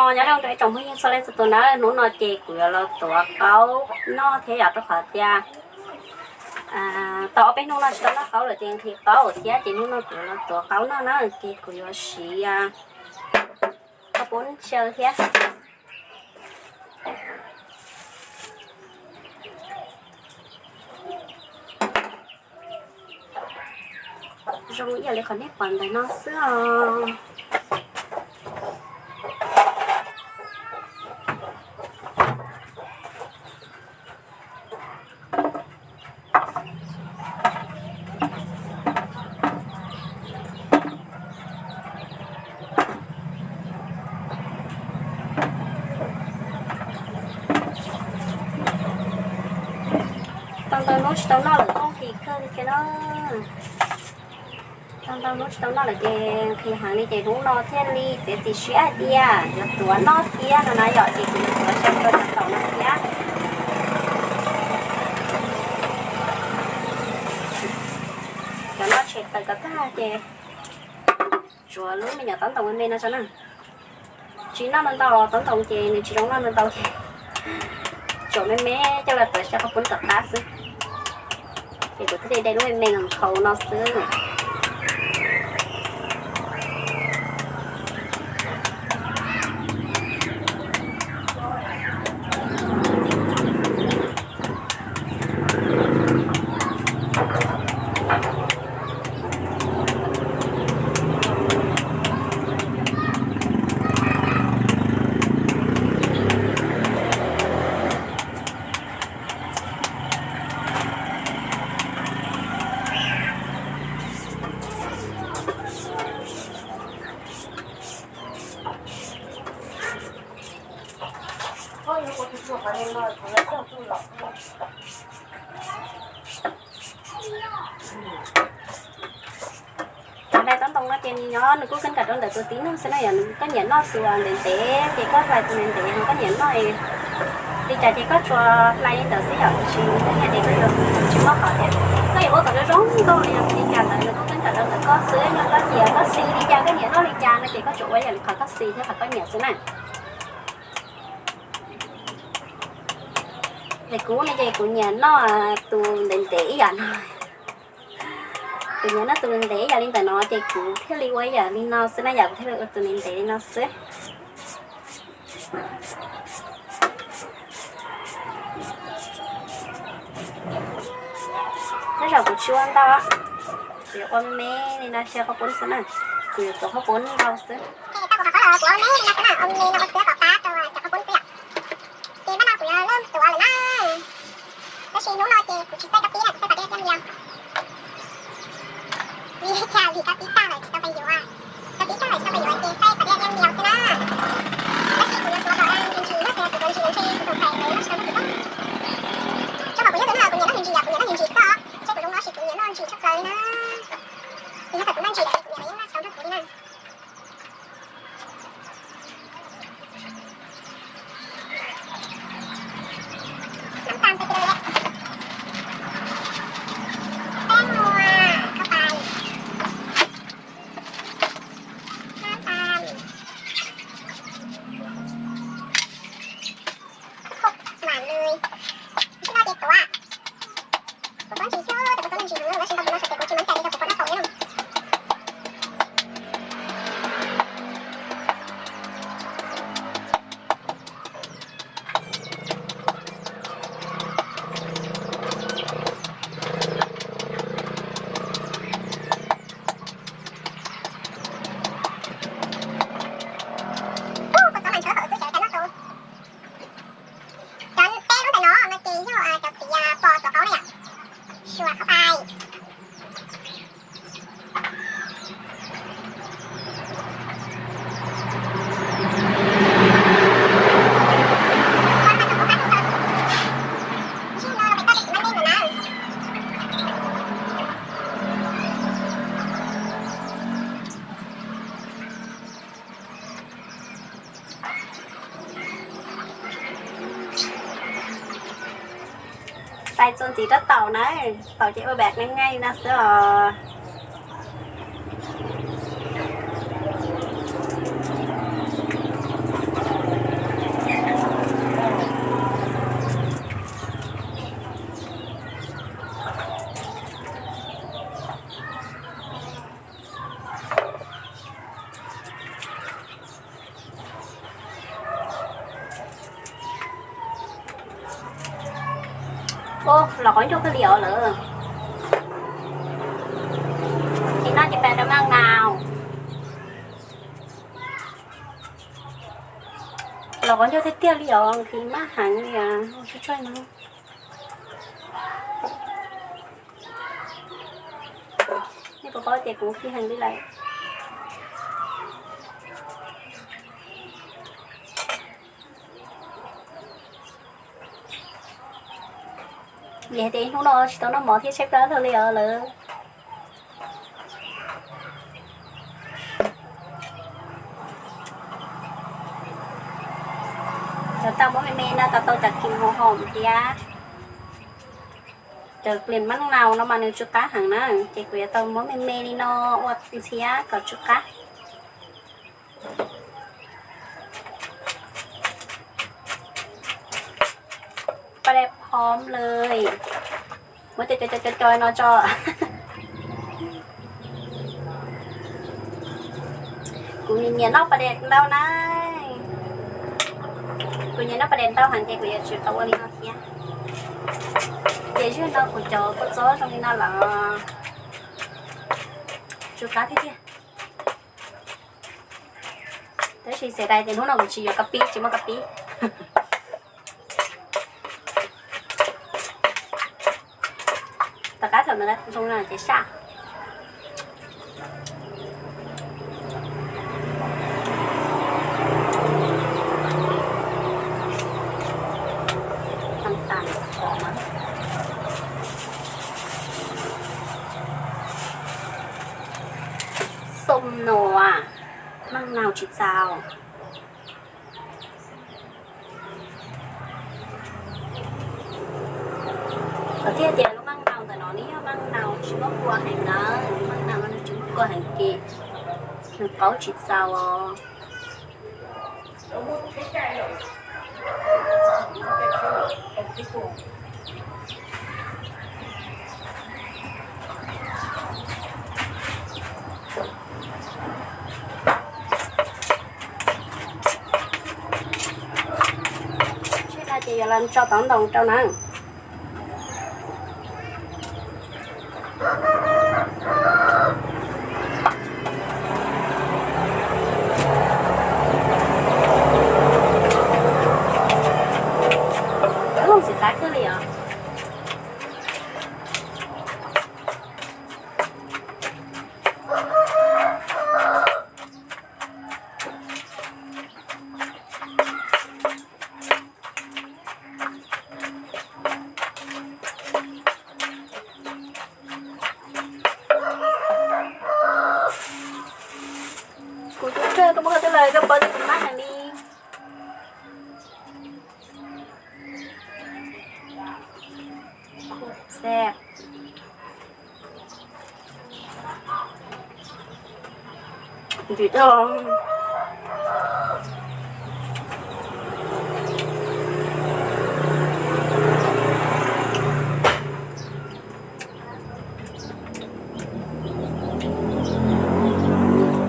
Nyob zoo rau ib tsoom phooj ywg txhua leej txhua tus na, hnub no ces kuv yuav los tuav qaub noj thiab yom, rau qhov tias tau ob peb hnub no tsis tau noj qaub lawm ces nqhis qaub thiab ces hnub no kuv yuav los tuav qaub noj na, ces kuv yuav siv khaub poob xyaw thiab. Zoo ib yam li qhov nej pom ntawm no xwb os. Tau ntau hnub tsis tau noj lawm, nqhis kawg li thiab na. Tau ntau hnub tsis tau noj lawm ces nqhis heev li ces hnub no thiaj li txiav txim siab hais tias yuav tuav noj thiab no na yom, ces kuv yuav tuav xyaw rau cov taum no thiab. Cov no tshem tawm kom tag ces tsuav lub me nyuam taub ntoos me me no tso na. Tsis noj ntau ntau, taub ntoos ces nws tsis zoo noj ntau ntau ces tsuav me me coj los tuav xyaw khaub poob kom qab xwb. Ces kuv thiaj li de lub me me nkhaus no xwb. Cov hlais taub ntoos no ces nws nyob nws kuj keeb kam rau ntawm tus tib neeg xwb na yom. Koj nyiam noj tus ntev ntev ces koj hlais tus ntev ntev, ho koj nyiam noj li cas ces koj tsuas hlais li ntawd xwb yom. Tiam sis yog tias koj yuav tsis muab qhov tias koj yuav ua kom zoo zoo nkauj li los li cas ntawd nws kuj keeb kam rau ntawm koj xwb. Yog koj nyiam koj xis li cas, koj nyiam noj li cas no ces koj tsuas ua yam li qhov koj xis thiab qhov koj nyiam xwb na. Es kuv ne ces kuv nyiam noj tus ntev ntev ib yam no. Kuv nyiam noj tus ntev ib yam li ntawm no ces kuv thiaj li ua ib yam li no xwb na yom, kuv thiaj li ua tus ntev ntev li no xwb. Tej zaum kuv tsis ua ntau, kuv yuav ua me me li no xyaw khaub poob xwb na, kuv yuav tuav khaub poob ntau xwb. Kuv ua me me li no xwb na, ua me me li no ua xwb kom qab rau cov khaub poob xwb yom. Ces npaj no kuv yuav lam tuav lawm na. Tab sis hnub no ces kuv tsis xaij kab pib na, kuv xaij pas dej liab lias. Vim li cas? Vim kab pib tag lawm tsis tau pais yuav. Kab pib tag lawm tsis tau pais yuav ces xaij pas dej liab lias xwb na. Tab sis kuv yuav tuav kom ntshis ntshis na, kuv tuav ntshis ntshis kuv txhob pais lawv lub tsis tau noj kuv tau. Tsuas pom kuv yog tus neeg kuv nyiam noj ntshis yom, kuv nyiam noj ntshis xwb os. Ntshe kuv zoo no tab sis kuv nyiam noj ntshis tshaj plaws li na. Kuv yog thaum kuv noj ntshis ces kuv nyiam los yeej noj txhaum nrog kuv li na. Nắm tăm tay kia đây. Tép mua, không phải. Nắm tăm. Khúc mà lười. Chứ nó đi tua. Kuv tuav ntshis thiab, kuv tuav ntshis heev, tab sis tau kuv no sawv tias kuv tsis maj cai li, kuv pom noj tau ua na. Ub, kuv txhob mas ntshaw hawm xwb, cov cov noj tus. Cov peb lub ntawm no no ces yog cov txiv pos tuav qaub na yom. Suas qhov fais. Fais txuas ntxiv rab taum na, taum ces ua npaum nqaij nqaij no xwb os. Los qhov ncauj kawg li os lawm. Ces no ces pab rau maj nau. Los qhov ncauj tiag tiag li os, nqhis maj heev li os. Nej puas paub tias kuv nqhis heev li lawm. Vim hais tias hnub no tsis tau noj mov thiab tshaib plab dhau li os lawm. Yuav tau muab me me no kom tau cov kis mos hom thiab. Cov kis maj nau no mas nws tsw qab heev na, ces kuv yuav tau muab me me li no ua ntxhiab kom tsw qab. Pab dej phom lawm, muab co co co co no tso. Kuv nyiam noj pas dej ntau na. Kuv nyiam noj pas dej ntau heev ces kuv yuav tsum tau ua li no thiab. Ces zaum no kuv cov kua txob zoo li no lawm, tsw qab thiab tiag. Tab sis xav tias hnub no kuv tsis yuav kab pib, tsis muaj kab pib. Tom qab thaum ntawd zoo no ces saj. Xom no, maj nau tsis txaus. Kuv thiaj tias lub maj nau ntawm no nws yog maj nau tsis muaj kua heev na, lub maj nau no nws tsis muaj kua heev ces nws qaub tsis txaus os. Ces no ces yuav los tso tov ntoo rau na. Ub, ntxim qab kawg li os. Kuv tus kheej koj muab koj twb lawv koj paub tias kuv maj heev li.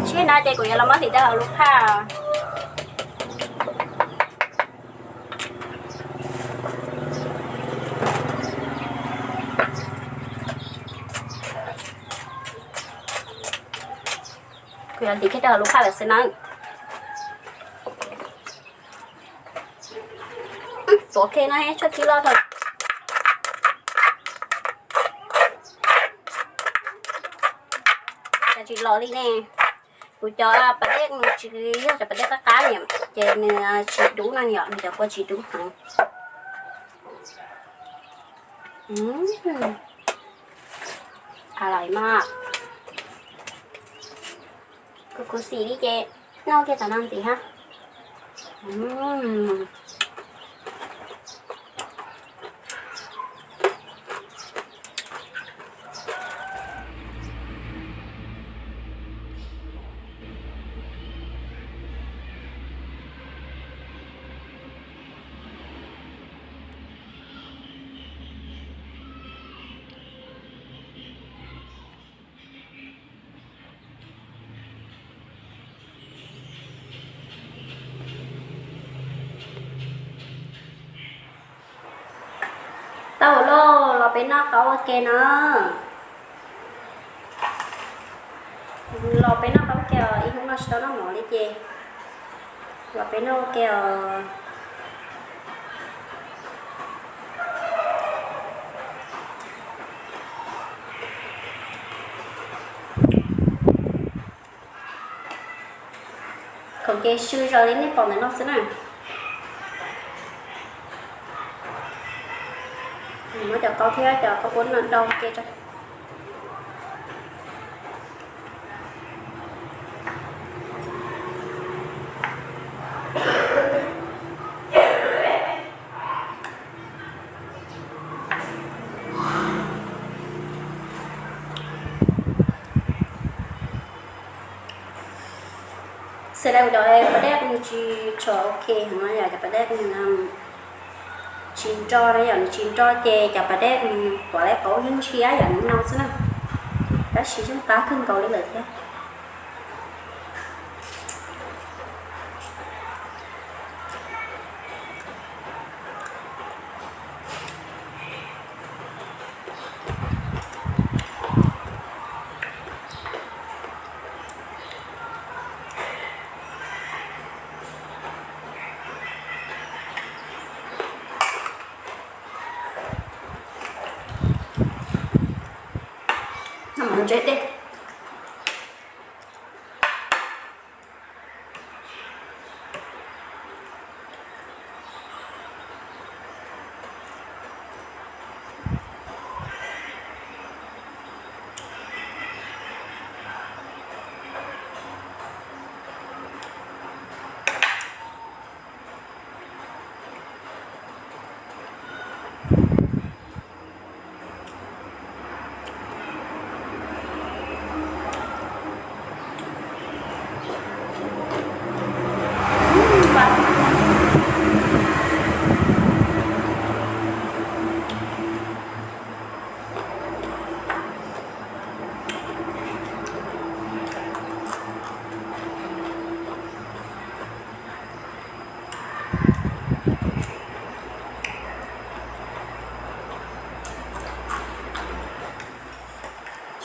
Tsheb no ces kuv yuav los muab hliv rau hauv lub phaj. Kuv yuav hliv kiag rau hauv lub phaj lawm xwb na. Tuav kiag no tshuaj kib loj tag. Cas tsis los li ne? Kuv cov pas dej nws tsis yog cov pas dej qab qab niam, ces nws tsis dub no niam, nws cov kua tsis dub heev. Los mas kuv khuv xim li ces noj kiag tom no ntxiv ha. Tau lauj, los peb noj qaub ua ke no. Los peb noj qaub ua ke os, ib hnub no tsis tau noj mov li ces los peb noj ua ke os. Khoom ces swb zog li nej pom ntawm no xwb na. Muab cov qaub thiab cov khaub poob no rau ua ke tso. Xws li kuv cov pas dej nws tsis tshua ok heev no yom, cov pas dej nws tsis nro na yom, nws tsis nro ces cov pas dej nws tuav lawv qaub yeej ntshiab yam li no xwb na. Tab sis yeej qab kawg nkaus li lawm thiab. Noj mov ntse dej.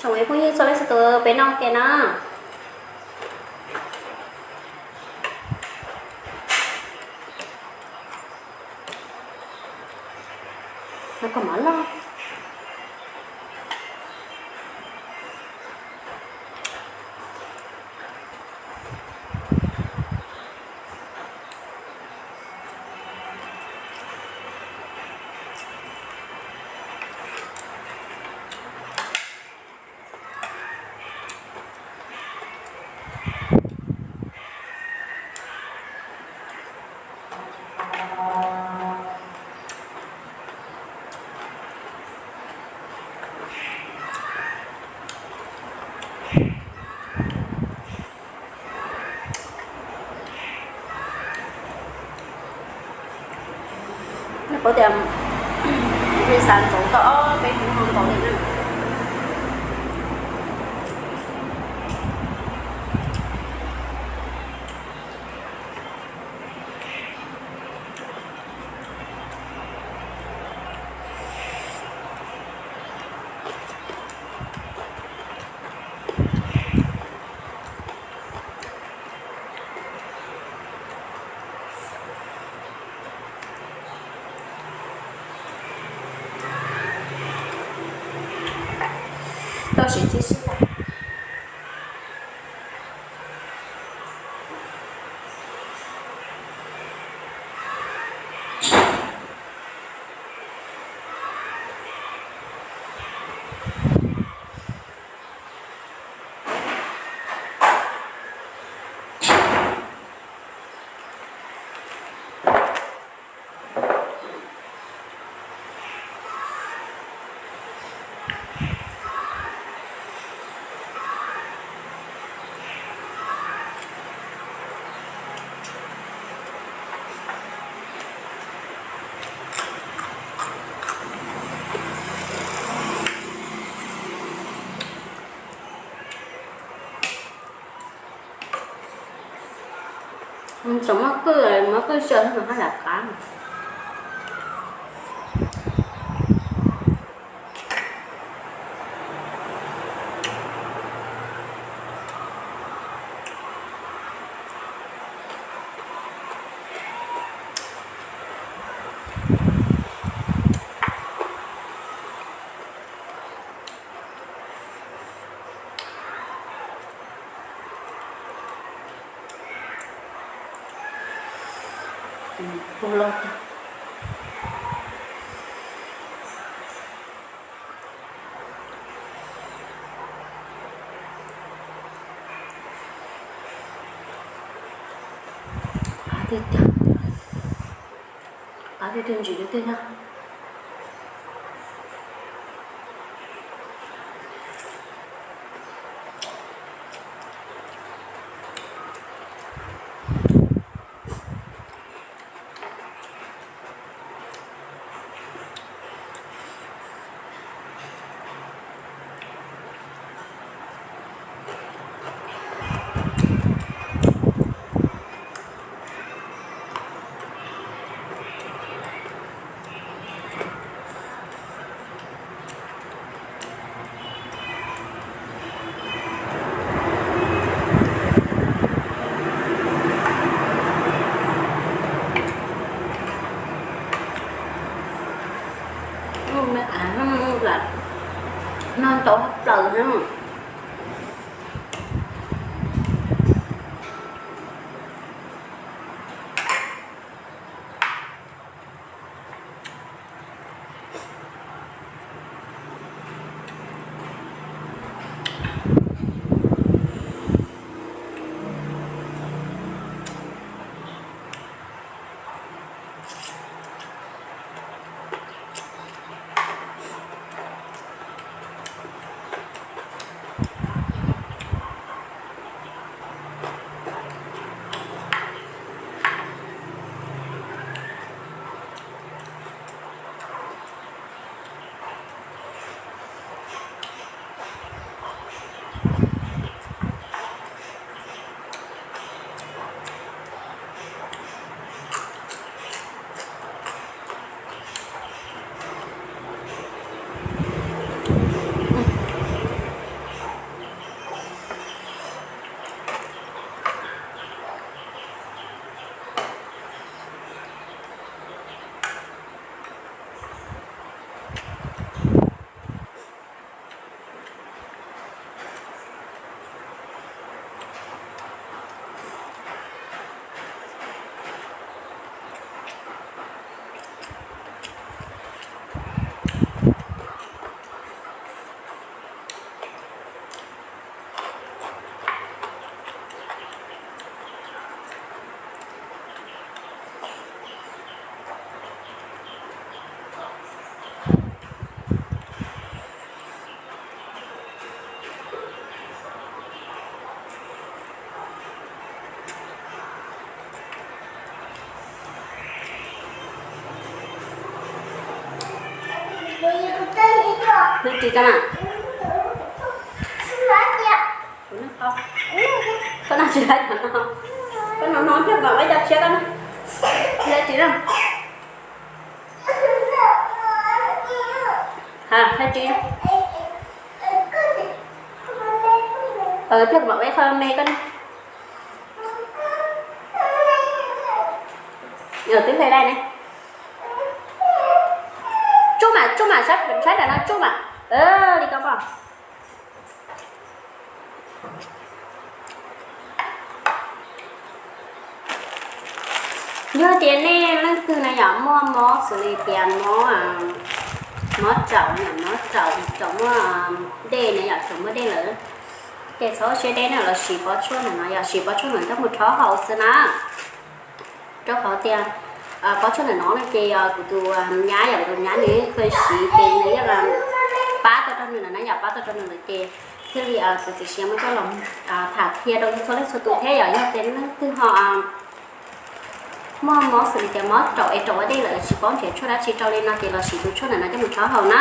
Tsoom phooj ywg txhua leej txhua tus, peb noj ua ke na. Noj kom mov loj. Nej paub tias nws xav ntxov tau ob peb hnub no nkaus li na. Tau siv tib si lawm. Tsoom maj kwj, maj kwj xyaw mas haj yam qab. Tus loj tiag. Qab tiag tiag. Qab tiag tiag, ntsim tiag tiag. Noj tau hab plaws na. Noj ris tau na. Koj noj tsis tau no, koj noj no pliag mam ua ib co tshiab koj noj. Noj ris na. Ha, noj ris. Pliag mam ua ib qho me koj noj. Twb hle dai ne. Tsuj mam, tsuj mam, saib, saib nram no tsuj mam. Li ko pom. Yog tias nej leej twg na yom muaj mob xws li tias mob, mob tsaum, mob tsaum, tsaum muaj dej na yom, tsaum muaj dej lawm, ces txhob siab deb na, los siv pob tshuaj ntawm no, yog siv pob tshuaj ntawm coj mus rhaub haus xwb na. Rau qhov tias pob tshuaj ntawm no no ces kuv tus nyab, yog kuv tus nyab nws kheev siv ces nws yeej pab tau rau nws lawm na, yog pab tau rau nws lawm ces thiaj li kuv txiv siab muab coj los tham qhia rau txhua leej txhua tus thiab. Yog, yog tias leej twg ho muaj mob xws li tias mob tsaum es tsaum ua dej lawm tsis paub nrhiav tshuaj dab tsi rau li no ces los siv tus tshuaj ntawm no coj mus rhaub haus na.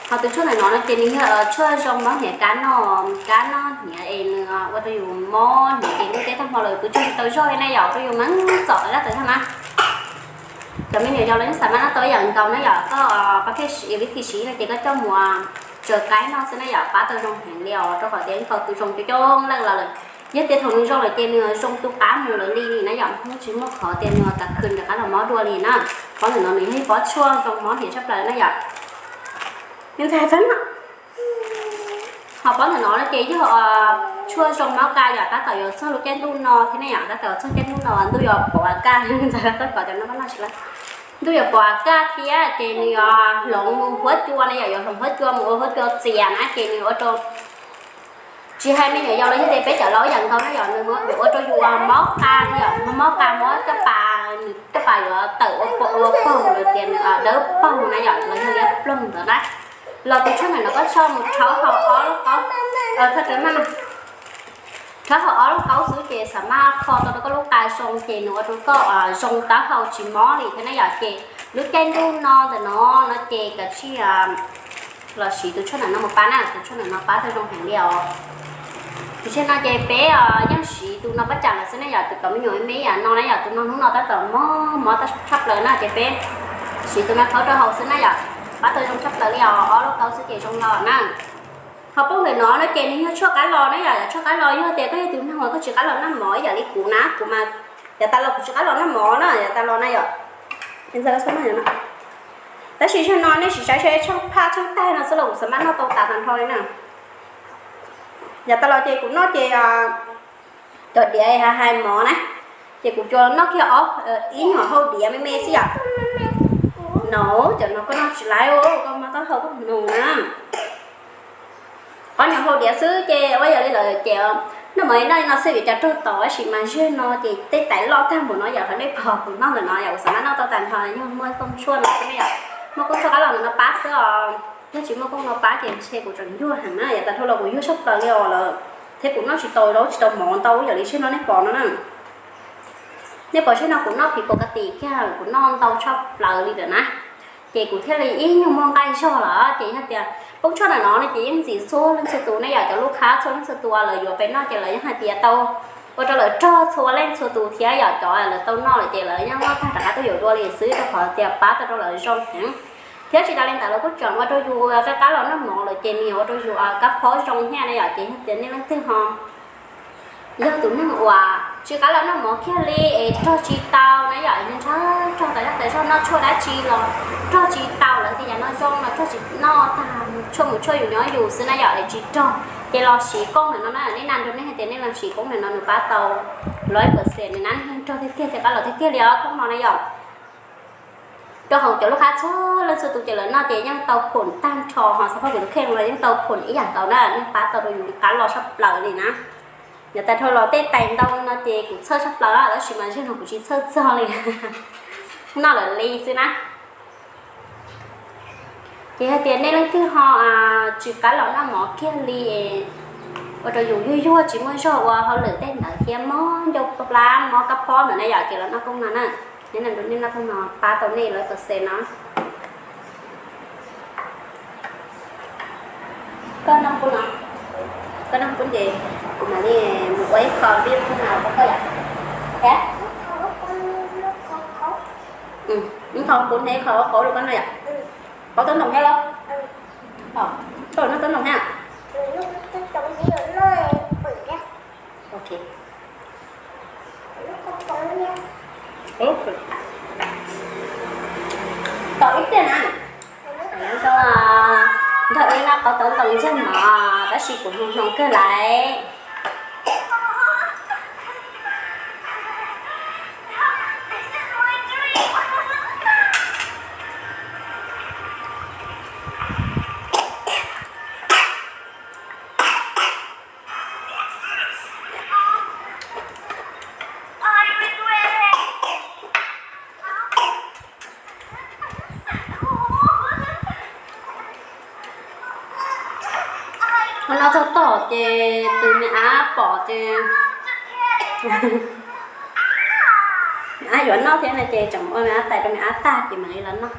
Ho tus tshuaj ntawm no no ces nws yog tshuaj zoo mob hniav, kab noj, kab noj hniav es nws ua rau yus mob hniav ces lub teb tag hmo los pw tsis tau zog li na yom, rau yus meej txom laj tawv tag na. Cov me nyuam yaus los yeej xav mas noj tau ib yam nkaus na yom, koj pab pheej siv vib thi siv no ces koj coj mus tsaws qaib noj xwb na yom, pab tau zoo heev li os, rau qhov tias ib qho tus zoo coob coob leej los lawm. Yog tias thaum nws zoo lawm ces nws zoo tu qab mus lawm li na yom, yeej tsis muaj qhov tias nws kav khw rov qab los mob dua li na. Pob ntawm no nws yog ib pob tshuaj zoo mob hniav tshaj plaws na yom. Ntxhais txhob noj. Ho pob ntawm no no ces yog tshuaj zoo mob kaj yom, tab tom yuav txog lub caij ntuj no thiab ne yom, tab tom txog caij ntuj no ntuj yuav pov kaj, ntxawm txog kom cov no pab no tsis lawm. Ntuj yuav pov kaj thiab ces nws yuav hloov huab cua na yom, yuav hloov huab cua mus ua huab cua txias na ces nws ua rau tsis hais me nyuam yaus los yog tias peb cov laus ib yam nkaus na yom, nws yuav ua rau yus mob qa na yom, mob qa mob caj pas, nws caj pas yuav tawm ua paug, ua paug los tias nws dawb paug na yom, los yog liab ploog ntawd na. Los tus tshuaj ntawm no koj tso mus rhaub hau ob lub kaub, thaj tawv maj, rhaub hau ob lub kaub xwb ces xam maj kho tau rau koj lub qa zoo ces nws ua rau koj zoo taub hau tsis mob li thiab na yom. Ces lub caij ntuj no ntawm no no ces kav tsij los siv tus tshuaj ntawm no mus pab na, tus tshuaj ntawm no pab tau zoo heev li os. Tiam sis no ces peb yeej siv tus no pab tsam lawm xwb ne yom, tus kom me nyuam me ib yam no na yom, tus no hnub no tab tom mob mob tshaj plaws na ces peb siv tus no rhaub rau hauv xwb na yom, pab tau zoo tshaj plaws li os, ob lub kaub xwb ces zoo los na. Ho pob ntawm no no ces nws yog tshuaj qab los na yom, yog tshuaj qab los yog tias koj yog tus neeg uas koj tsis qab los noj mov ib yam li kuv na, kuv mas yav tas los kuv tsis qab los noj mov na, yav tas los na yom. Tab sis zaum no nej sim saib saib tsheej phaj tsheej taig no xwb los kuv xam maj noj tau tas tag nrho li na. Yav tas los ces kuv noj ces cov diav hais mov na, ces kuv tsuas noj kiag ob, ib nyuag hau diav me me xwb yom. No, cov no koj noj tsis laib, koj mob taub hau koj nus na. Ob nyuag hau diav xwb ces ua yam li lawv ces noj mov noj li no xwb vim cas raug tau, tab sis mas zaum no ces tej tais loj tag npaum no yom, qhov nej pom kuv noj ntawm no yom, kuv xam maj noj tau tag nrho yog muaj koob tshuaj no xwb ne yom, muaj koob tshuaj qab los ntawm no pab xwb os. Yog tsis muaj koob no pab ces ntshe kuv tseem yuag heev na, yav tas dhau los kuv yuag tshaj plaws li os lawm, thiab kuv noj tsis tau zaub tsis tau mov ntau yam li zaum no nej pom no na. Nej pom zaum no kuv noj phiv pov ka tim kiag, kuv noj ntau tshaj plaws li lawm na. Ces kuv thiaj li ib nyuag muaj nqaij zog lawm, ces yog tias koob tshuaj ntawm no no ces yeej ntxim txhua leej txhua tus ne yom, cov lub qhab txhua leej txhua tus lawv yuav pem noj ces lawv yeej hais tias tau ua rau lawv rog txhua leej txhua tus thiab yom, cov lawv tau noj lawm ces lawv yeej noj tag rov qab tuaj yuav dua li xwb, rau qhov tias pab tau rau lawv zoo heev. Thiab tsis tas li ntawd lawv kuj tseem ua rau yus qab qab los noj mov lawm ces nws yuav ua rau yus kab phob zoo thiab na yom, ces yog tias nej leej twg ho yog tus neeg uas tsis qab los noj mov kiag li es rog tsis tau na yom, ntshaw rog tas zog tas zog noj tshuaj dab tsi los rog tsis tau, lawv tias yam no zoo no rog tsis noj tag, tshuaj mus tshuaj yus nyob yus xwb na yom es tsis rog. Ces los siv koob ntawm no na, nej na nrog nej hais tias nej los siv koob ntawm no nws pab tau lawm pes xees, nws nab neeg rog tiag tiag thiab qab los tiag tiag li os koob no na yom. Rau hauv cov lub qhab txhua leej txhua tus ces lawv noj ces yeej tau phom tag nrho, ho xav phoj kuv tus kheej los yeej tau phom ib yam nkaus na, yeej pab tau rau yus qab los tshaj plaws li na. Yav tas dhau los tej tais ntau no ces kuv txhawj tshaj plaws, tab sis mas zaum no kuv tsis txhawj txog li, noj lawm li xwb na. Ces hais tias nej leej twg ho tsis qab los noj mov kiag li, ua rau yus yuag yuag tsis muaj zog ua hauj lwm tej ntawd thiab mob ncauj plab mob kab phob ntawd na yom, ces los noj koob no na. Neb na nrog nej noj koob no pab tau nej lawm pes xees no. Koj noj koob no, koj noj koob ces kuv mam li mus ua ib qho vij no rau koj yom. Ib qho koob thiab ib qho qaub rau koj noj yom. Qaub tob ntoos thiab los? Koj noj tob ntoos thiab? Ok. Tau ib tiag na. Nrog wb noj qaub tob ntoos ntxuag mov, tab sis kuv hnoos hnoos kawg lawm. Ua no txog tom ces tus me ab pom ces me ab yuav noj thiab no ces tseem ua me ab tais rau me ab tag ces mam li los noj.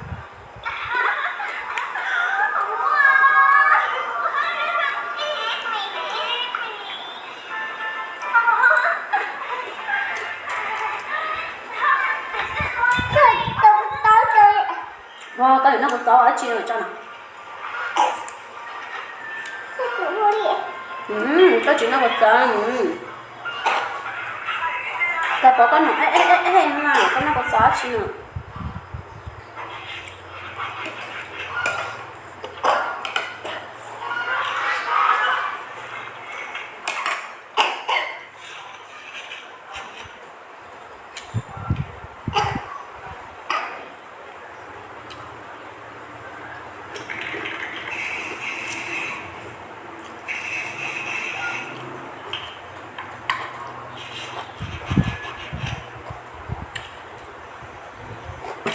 Koj yuav noj kua txob dab tsi no tso na? Koj tsis noj kua txob. Koj pov koj noj, koj noj kua txob dab tsi no?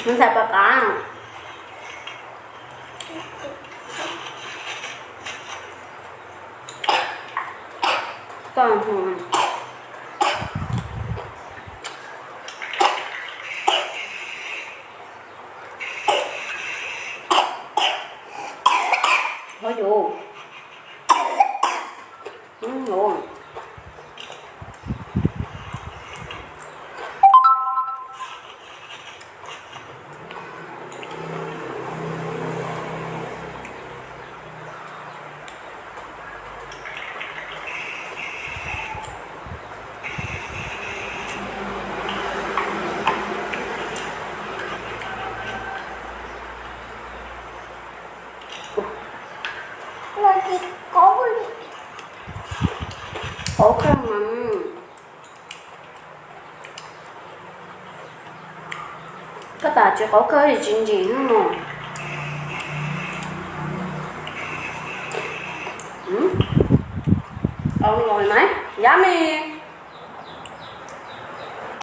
Ntxhais pom qab. Koj hov yus. Qaub kawg mas. Koj tas tsis qaub kawg tsis ntsim no. Yummy.